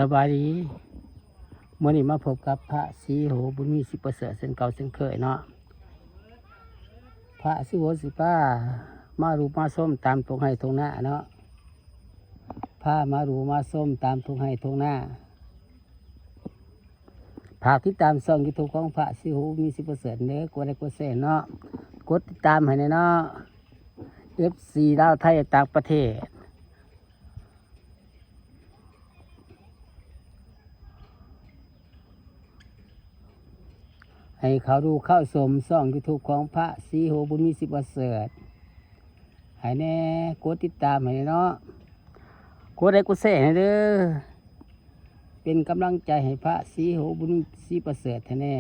ສະບາຍດີ ມື້ນີ້ມາພົບກັບພະສີໂຫ ບຸນມີ ສີປະເສີດ ເຊັ່ນເກົ່າເຊັ່ນເຄີຍເນາະ. ພະສີໂຫຊິພາມາດູມາຊົມຕາມທົ່ງໄຮ່ທົ່ງນາເນາະ, ພາມາດູມາຊົມຕາມທົ່ງໄຮ່ທົ່ງນາ. ຝາກຕິດຕາມຊ່ອງຢູທູບຂອງພະສີໂຫ ບຸນມີ ສີປະເສີດ ເດີ, ກົດໄລກົດແຊເນາະ, ກົດຕິດຕາມໃຫ້ແດ່ເນາະ ເອັຟຊີ ລາວ ໄທ ຕ່າງປະເທດ. ໃຫ້ເຂົ້າດູເຂົ້າຊົມຊ່ອງຢູທູບຂອງພະສີໂຫ ບຸນມີ ສີປະເສີດ ໃຫ້ແດ່, ກົດຕິດຕາມໃຫ້ແດ່ເນາະ, ກົດໄລກົດແຊໃຫ້ເດີ, ເປັນກຳລັງໃຈໃຫ້ພະສີໂຫ ບຸນມີ ສີປະເສີດ ໃຫ້ແດ່.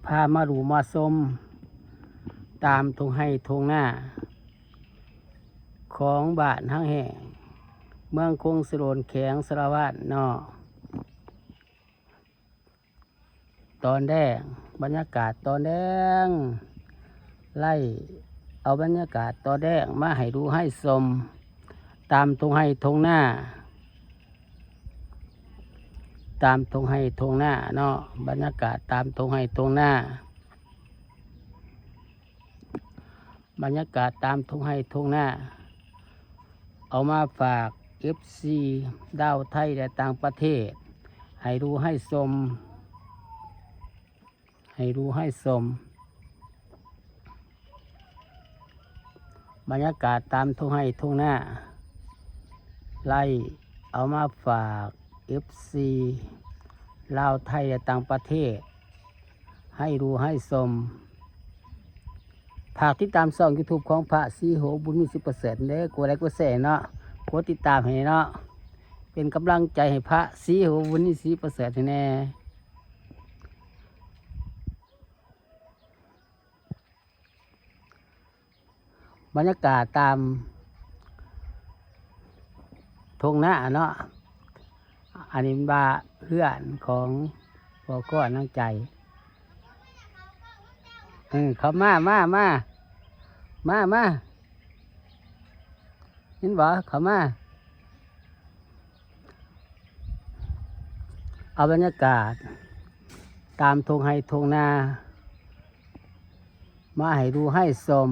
ພາມາດູມາຊົມຕາມທົ່ງໄຮ່ທົ່ງນາຂອງບ້ານຮັກແຮງ ເມືອງຄົງສະໂດນ ແຂວງສາລະວັນເນາະ. ຕອນແລງ, ບັນຍາກາດຕອນແລງ, ໄລ່ເອົາບັນຍາກາດຕອນແລງມາໃຫ້ດູໃຫ້ຊົມ ຕາມທົ່ງໄຮ່ທົ່ງນາ, ຕາມທົ່ງໄຮ່ທົ່ງນາເນາະ, ບັນຍາກາດຕາມທົ່ງໄຮ່ທົ່ງນາ. ບັນຍາກາດຕາມທົ່ງໄຮ່ທົ່ງນາ ເອົາມາຝາກເອັຟຊີລາວໄທ ແລະ ຕ່າງປະເທດ ໃຫ້ດູໃຫ້ຊົມ, ໃຫ້ດູໃຫ້ຊົມ. ບັນຍາກາດຕາມທົ່ງໄຮ່ທົ່ງນາ ໄລ່ເອົາມາຝາກເອັຟຊີລາວໄທ ແລະ ຕ່າງປະເທດ ໃຫ້ດູໃຫ້ຊົມ. ຝາກຕິດຕາມຊ່ອງຢູທູບຂອງພະສີໂຫ ບຸນມີ ສີປະເສີດ ເດີ, ກົດໄລກົດແຊເນາະ, ກົດຕິດຕາມໃຫ້ເນາະ, ເປັນກຳລັງໃຈໃຫ້ພະສີໂຫ ບຸນມີ ສີປະເສີດ ໃຫ້ແດ່. ບັນຍາກາດຕາມທົ່ງນາເນາະ, ອັນນີ້ແມ່ນວ່າເຮືອນຂອງພໍ່ຄອນນາງໃຈ. ເອີ ເຂົ້າມາ ມາ ມາ ມາ ມາ, ເຫັນບໍ່? ເຂົ້າມາ. ເອົາບັນຍາກາດຕາມທົ່ງໄຮ່ທົ່ງນາ ມາໃຫ້ດູໃຫ້ຊົມ,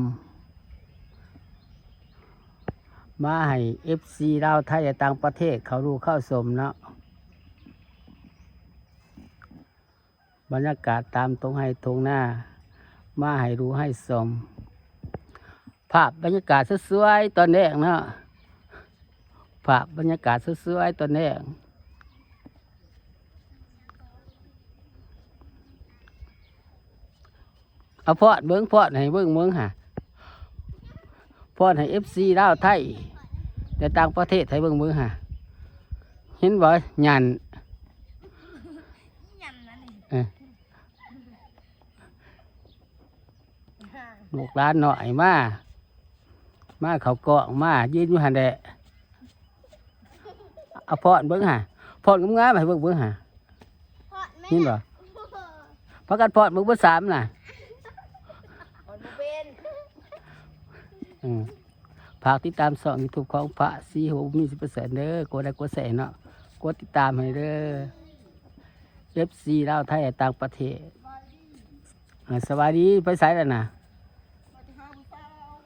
ມາໃຫ້ເອັຟຊີລາວໄທ ແລະ ຕ່າງປະເທດເຂົ້າດູເຂົ້າຊົມເນາະ. ບັນຍາກາດຕາມທົ່ງໄຮ່ທົ່ງນາ ມາໃຫ້ດູໃຫ້ຊົມ. ພາບບັນຍາກາດສວຍໆຕອນແລງເນາະ, ພາບບັນຍາກາດສວຍໆຕອນແລງ. ເອົາຟ້ອນເບິ່ງ, ຟ້ອນໃຫ້ເບິ່ງເບິ່ງຫາ, ຟ້ອນໃຫ້ເອັຟຊີລາວໄທ ແລະ ຕ່າງປະເທດໃຫ້ເບິ່ງເບິ່ງຫາ. ເຫັນບໍ່? ຫຍັນ ຫຍັນນັ້ນນີ້ ເອີ ລູກຫຼານນ້ອຍມາ, ມາເຂົ້າກ້ອງມາ, ຢືນຢູ່ຫັ້ນແຫຼະ. ເອົາຟ້ອນເບິ່ງຫາ, ຟ້ອນງາມໆໃຫ້ເບິ່ງເບິ່ງຫາ. ເຫັນບໍ່? ພາກັນຟ້ອນເບິ່ງເບິດສາມນະ. ອືມ ຝາກຕິດຕາມຊ່ອງຢູທູບຂອງພະສີໂຫ ບຸນມີ ສີປະເສີດ ເດີ, ກົດໄລກົດແຊເນາະ, ກົດຕິດຕາມໃຫ້ເດີ ເອັຟຊີລາວໄທ ແລະ ຕ່າງປະເທດ. ເອີ ສະບາຍດີ, ໄປໃສແລ້ວນະ?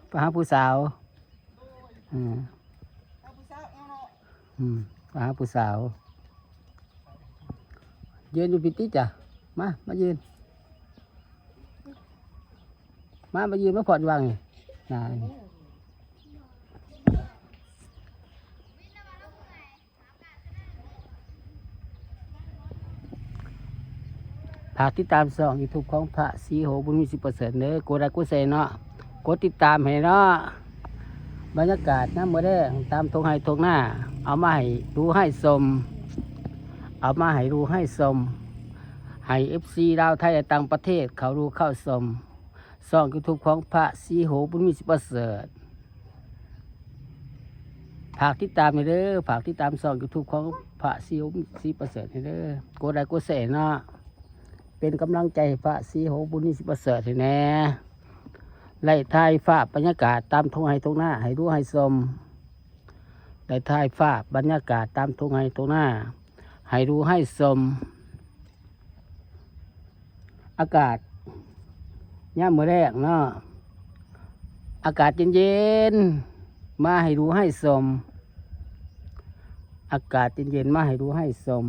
ໄປຫາຜູ້ສາວ. ອືມ ອືມ ມາຫາຜູ້ສາວ. ຢືນຢູ່ພີ້ຕິຈະ, ມາ ມາຢືນ, ມາ ມາຢືນ, ມາຜ່ອນຢູ່ຫວ່າງນີ້ນະ. ຝາກຕິດຕາມຊ່ອງຢູທູບຂອງພະສີໂຫ ບຸນມີ ສີປະເສີດ ເດີ, ກົດໄລກົດແຊເນາະ, ກົດຕິດຕາມໃຫ້ເນາະ. ບັນຍາກາດຍາມມື້ແລງຕາມທົ່ງໄຮ່ທົ່ງນາ ເອົາມາໃຫ້ດູໃຫ້ຊົມ, ເອົາມາໃຫ້ດູໃຫ້ຊົມ, ໃຫ້ເອັຟຊີລາວໄທ ແລະ ຕ່າງປະເທດເຂົ້າດູເຂົ້າຊົມ ຊ່ອງຢູທູບຂອງພະສີໂຫ ບຸນມີ ສີປະເສີດ. ຝາກຕິດຕາມແດ່ເດີ, ຝາກຕິດຕາມຊ່ອງຢູທູບຂອງພະສີໂຫ ບຸນມີ ສີປະເສີດແດ່ເດີ, ກົດໄລກົດແຊເນາະ, ເປັນກຳລັງໃຈໃຫ້ພະສີໂຫ ບຸນມີ ສີປະເສີດໃຫ້ແດ່. ໄດ້ຖ່າຍພາບບັນຍາກາດຕາມທົ່ງໄຮ່ທົ່ງນາໃຫ້ດູໃຫ້ຊົມ. ໄດ້ຖ່າຍພາບບັນຍາກາດຕາມທົ່ງໄຮ່ທົ່ງນາໃຫ້ດູໃຫ້ຊົມ. ອາກາດຍາມມື້ແລງເນາະ, ອາກາດເຢັນໆ ມາໃຫ້ດູໃຫ້ຊົມ. ອາກາດເຢັນໆ ມາໃຫ້ດູໃຫ້ຊົມ.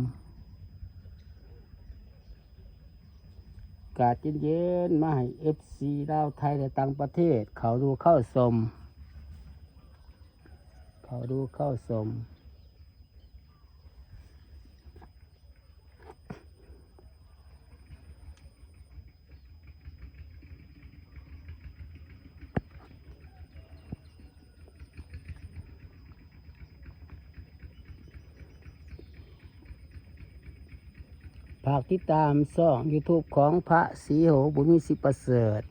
ອາກາດເຢັນໆ ມາໃຫ້ເອັຟຊີລາວ ໄທ ແລະ ຕ່າງປະເທດ ເຂົ້າດູເຂົ້າຊົມ, ເຂົ້າດູເຂົ້າຊົມ. ຝາກຕິດຕາມຊ່ອງຢູທູບຂອງພະສີໂຫ ບຸນມີ ສີປະເສີດ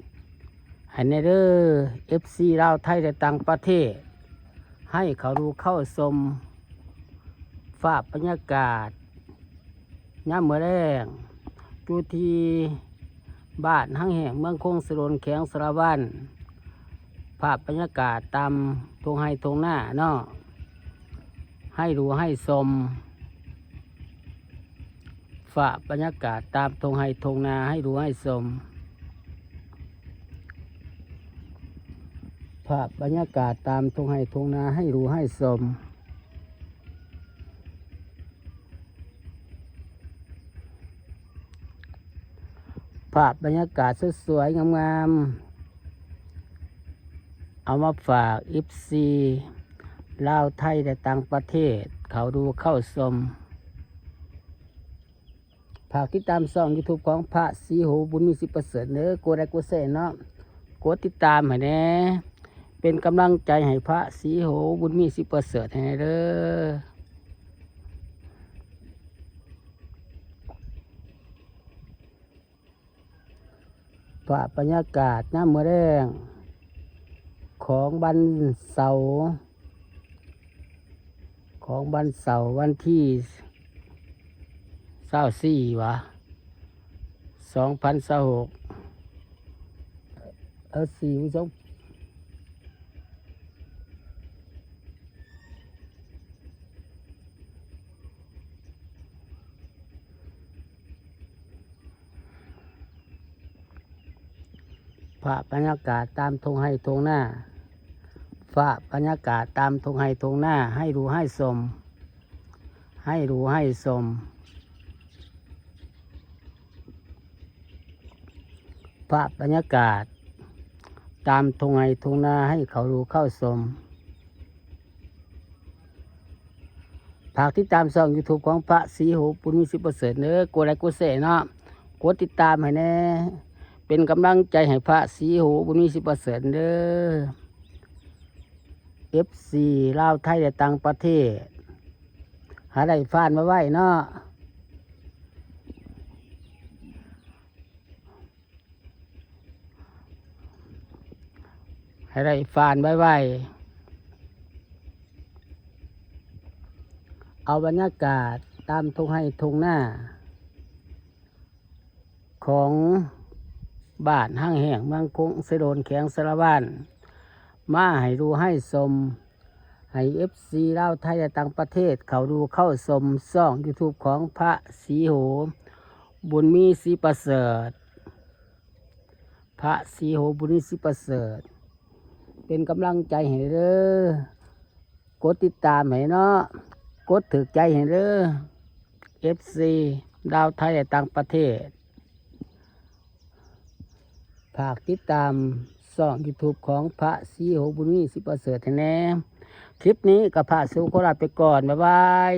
ໃຫ້ແດ່ເດີ ເອັຟຊີລາວ ໄທ ແລະ ຕ່າງປະເທດ ໃຫ້ເຂົ້າດູເຂົ້າຊົມພາບບັນຍາກາດ ຍາມມື້ແລງ ຢູ່ທີ່ບ້ານຮັງແຫ້ງ ເມືອງຄົງສະໂດນ ແຂວງສາລະວັນ. ພາບບັນຍາກາດຕາມທົ່ງໄຮ່ທົ່ງນາເນາະ ໃຫ້ດູໃຫ້ຊົມ. ພາບບັນຍາກາດຕາມທົ່ງໄຮ່ທົ່ງນາໃຫ້ດູໃຫ້ຊົມ. ພາບບັນຍາກາດຕາມທົ່ງໄຮ່ທົ່ງນາໃຫ້ດູໃຫ້ຊົມ. ພາບບັນຍາກາດສວຍໆງາມໆ ເອົາມາຝາກເອັຟຊີລາວ ໄທ ແລະ ຕ່າງປະເທດ ເຂົ້າດູເຂົ້າຊົມ. ຝາກຕິດຕາມຊ່ອງຢູທູບຂອງພະສີໂຫ ບຸນມີ ສີປະເສີດເດີ, ກົດໄລກົດແຊເນາະ, ກົດຕິດຕາມໃຫ້ແດ່ ເປັນກຳລັງໃຈໃຫ້ພະສີໂຫ ບຸນມີ ສີປະເສີດ ໃຫ້ແດ່ເດີ. ພາບບັນຍາກາດຍາມມື້ແລງຂອງວັນເສົາ ຂອງວັນເສົາ ວັນທີຊາວສີ່ຫວາ ສອງພັນຊາວຫົກ ເອີ ສີ່ ສອງ ພາບບັນຍາກາດຕາມທົ່ງໄຮ່ທົ່ງນາ, ພາບບັນຍາກາດຕາມທົ່ງໄຮ່ທົ່ງນາ ໃຫ້ດູໃຫ້ຊົມ, ໃຫ້ດູໃຫ້ຊົມ. ພາບບັນຍາກາດຕາມທົ່ງໄຮ່ທົ່ງນາ ໃຫ້ເຂົ້າດູເຂົ້າຊົມ. ຝາກຕິດຕາມຊ່ອງຢູທູບຂອງພະສີໂຫ ບຸນມີ ສີປະເສີດເດີ, ກົດໄລກົດແຊເນາະ, ກົດຕິດຕາມໃຫ້ແດ່ ເປັນກຳລັງໃຈໃຫ້ພະສີໂຫ ບຸນມີ ສີປະເສີດເດີ. ເອັຟຊີລາວ ໄທ ແລະ ຕ່າງປະເທດ ໃຫ້ໄດ້ຟານໄວໆເນາະ, ໃຫ້ໄດ້ຟານໄວໆ. ເອົາບັນຍາກາດຕາມທົ່ງໄຮ່ທົ່ງນາ ຂອງບ້ານຮັງແຫ້ງ ເມືອງຄົງເຊໂດນ ແຂວງສາລະວັນ ມາໃຫ້ດູໃຫ້ຊົມ, ໃຫ້ເອັຟຊີລາວ ໄທ ແລະ ຕ່າງປະເທດ ເຂົ້າດູເຂົ້າຊົມຊ່ອງຢູທູບຂອງພະສີໂຫ ບຸນມີ ສີປະເສີດ, ພະສີໂຫ ບຸນມີ ສີປະເສີດ. ເປັນກຳລັງໃຈໃຫ້ເດີ. ກົດຕິດຕາມໃຫ້ເນາະ, ກົດຖືກໃຈໃຫ້ເດີ ເອັຟຊີລາວ ໄທ ແລະ ຕ່າງປະເທດ. ຝາກຕິດຕາມຊ່ອງຢູທູບຂອງພະສີໂຫ ບຸນມີ ສີປະເສີດ ໃຫ້ແດ່. ຄລິບນີ້ກໍພະສີໂຫຂໍລາໄປກ່ອນ. ບາຍບາຍ.